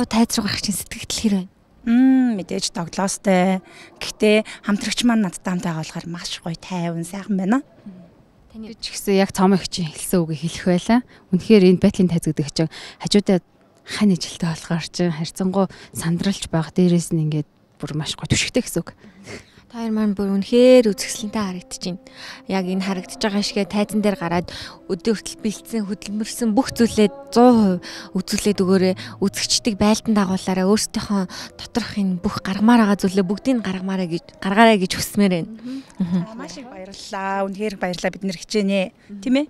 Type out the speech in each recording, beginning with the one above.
Ямар хуу тайз руу гарах чинь сэтгэл хэр байна? Мэдээж догтлоостой. Гэхдээ хамтрагч маань надтай хамт байгаа болохоор маш гоё тайван сайхан байна. Би ч гэсэн яг цом их чинь хэлсэн үгийг хэлэх байлаа. Үнэхээр энэ байтлын тайз гэдэг чинь хажуудаа хань ижилтэй болохоор чинь харьцангуй сандралж байгаа. Дээрээс нь ингээд бүр маш гоё түшигтэй гэсэн үг. Та хоёр маань бүр үнэхээр үзэсгэлэнтэй харагдаж байна. Яг энэ харагдаж байгаа шигээ тайзан дээр гараад өдөр хүртэл бэлдсэн, хөдөлмөрсөн бүх зүйлээ 100% үзүүлээд өгөөрэй. Үзэгчдийг байлдан дагуулаарай. Өөрсдийнхөө доторх энэ бүх гаргамаар байгаа зүйлээ бүгдийг гаргамаарай гэж гаргаарай гэж хүсмээр байна. Маш их баярлалаа. Үнэхээр баярлалаа, бид нэр хичээнэ. Тийм ээ?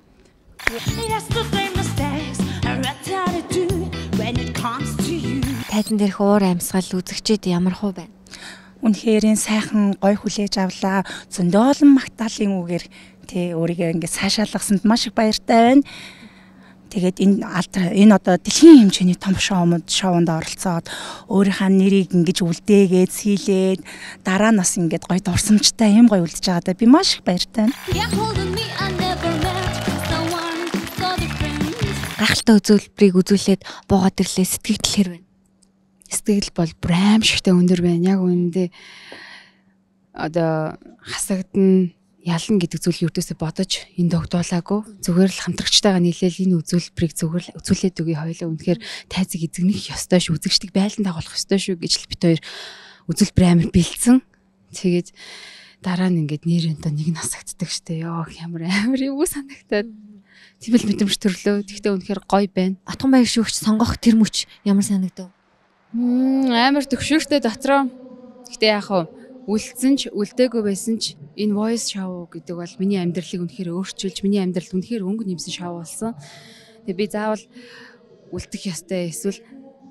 Тайзан дээрх уур амьсгал үзэгчид ямар хуу байна? Үнэхээр сайхан гоё хүлээж авлаа. Зөндөө олон магтаалын үгээр тий өөрийгөө ингээд цаашаалгасанд маш их баяртай байна. Тэгээд энэ одоо дэлхийн хэмжээний том шоунд оролцоод өөрийнхөө нэрийг ингэж үлдээгээд сийлээд дараа нь бас ингээд гоё дурсамжтай юм гоё үлдэж байгаадаа би маш их баяртай байна. Гайхалтай үзүүлбэрийг үзүүлээд буугаад ирлээ. Сэтгэл хэр байна? Сэтгэл бол бүр аимшигтай өндөр байна. Яг үүндээ одоо хасагдана, ялна гэдэг зүйлийг юудээсээ бодож энэ догдуулаагүй. Зүгээр л хамтрагчтайгаа нийлээл энэ үзүүлбэрийг зүгээр л үзүүлээд өгье хоёлаа. Үнэхээр тайзыг эзэгнэх ёстой шүү, үзэгчдийг байлдан дагуулах ёстой шүү гэж л бит хоёр үзүүлбэр амар бэлдсэн. Тэгээд дараа нь ингээд нэр энэ нэг нь хасагддаг штэ. Йоо ямар амар юм уу санагтаад. Тийм л мэдрэмж төрлөө. Гэхдээ үнэхээр гоё байна. Отгон баяр шүүгч сонгох тэр мөч ямар санагдав? Амар төгшөөртэй дотроо. Гэхдээ яг хав үлдсэн ч үлдээгүй байсан ч энэ voice show гэдэг бол миний амьдралыг үнэхээр өөрчилж, миний амьдралд үнэхээр өнгө нэмсэн шоу болсон. Тэгээ би заавал үлдэх ёстой эсвэл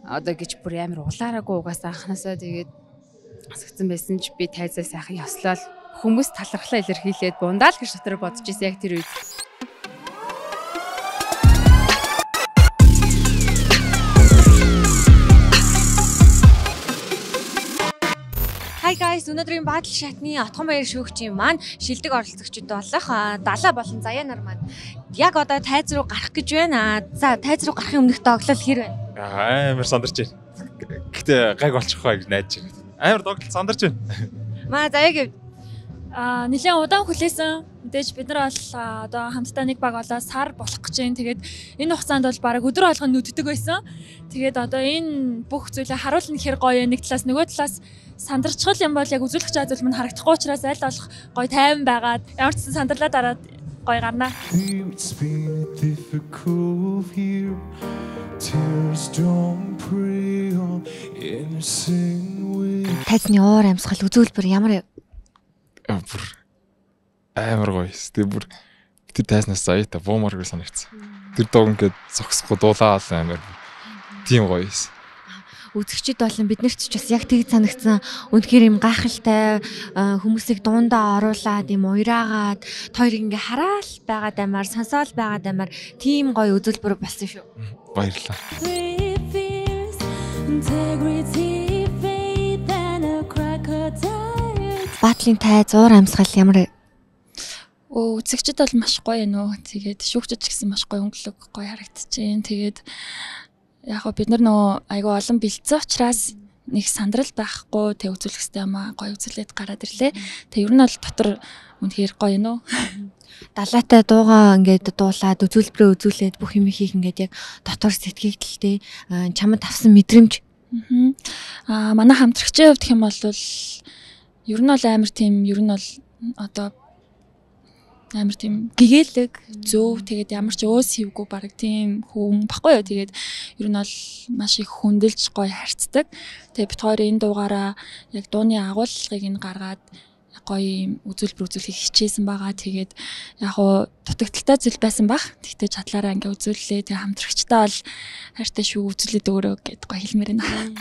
одоо гэж бүр амар улаараагүй угаасаа анханасаа тэгээд асгцсан байсан ч би тайзаа сайхан ёслол хүмүүс талархлаа илэрхийлээд бундаал гэж дотор бодож ирсэн яг тэр үед. Hi guys, өнөөдрийн Battle шатны Отгон баяр шүүгчийн маань шилдэг оролцогчид болох Далаа болон Заяа нар маань яг одоо тайз руу гарах гэж байна. За тайз руу гарахын өмнөх догтлол хэр байна? Амар сандарч байна. Гэхдээ гайг болчих хаа гэж найдаж байна. Амар догтлол сандарч байна. Маа Заяаг нэлээд удаан хүлээсэн. Мэдээж бид нар бол одоо хамтдаа нэг баг болоо сар болох гэж байна. Тэгээд энэ хугацаанд бол бараг өдөр болгон нүддэг байсан. Тэгээд одоо энэ бүх зүйлээ харуулна гэхэр гоё. Нэг талаас нөгөө талаас сандарчхал юм бол яг үзүүлэх чад зүйл мань харагдахгүй учраас аль болох гоё тайван байгаад ямар ч гэсэн сандарлаа дараад гоё гарнаа. Тайзны уур амьсгал үзүүлбэр ямар бүр амар гоё. Тэгээ бүр тэр тайзнаас заяата буумаар гэж санагдсан. Тэр дуу ингээд зогсохгүй дуулаад амар тийм гоё. Үзэгчид болон бид нарт ч бас яг тэгж санагдсан. Үнэхээр юм гайхалтай хүмүүсийг дундаа оруулаад юм уяраагаад хоёрыг ингээ хараал байгаад аймаар сонсоол байгаад аймаар тийм гоё үзүүлбэр болсон шүү. Баярлалаа. Батлын тайз уур амьсгал ямар? Үзэгчид бол маш гоё нөө. Тэгээд шүүгчид ч гэсэн маш гоё өнгөлөг гоё харагдчихээн. Тэгээд яг хөө бид нар нөгөө айгүй олон бэлдсэн учраас нэг сандрал байхгүй тэг үзүүлэх хэрэгтэй юм аа гоё үзүүлээд гараад ирлээ. Тэг ер нь бол дотор үнэхээр гоё нөө. Далаатай дуугаа ингээд дуулаад үзүүлбэрээ үзүүлээд бүх юм хийх ингээд яг дотор сэтгэгдэлтэй чамд авсан мэдрэмж. Манай хамтрагчийн хувьд гэх юм бол ер нь бол амар тийм ер нь бол одоо амар тийм гэгээлэг зөв тэгээд ямар ч өөс хийвгүй бараг тийм хүн баггүй юу. Тэгээд ер нь бол маш их хүндэлж гоё харьцдаг. Тэгээд бид хоёр энэ дуугаараа яг дууны агуулгыг нь гаргаад гоё юм үзүүлбэр үзүүлэхийг хичээсэн байгаа. Тэгээд яг уу дутагдaltaй зүйл байсан бах. Тэгтээ чадлаараа ингээ үзүүллээ. Тэгээд хамтрагчтай бол хайртай шүү үзүүлээд өөрөө гэд гоё хэлмээр байна.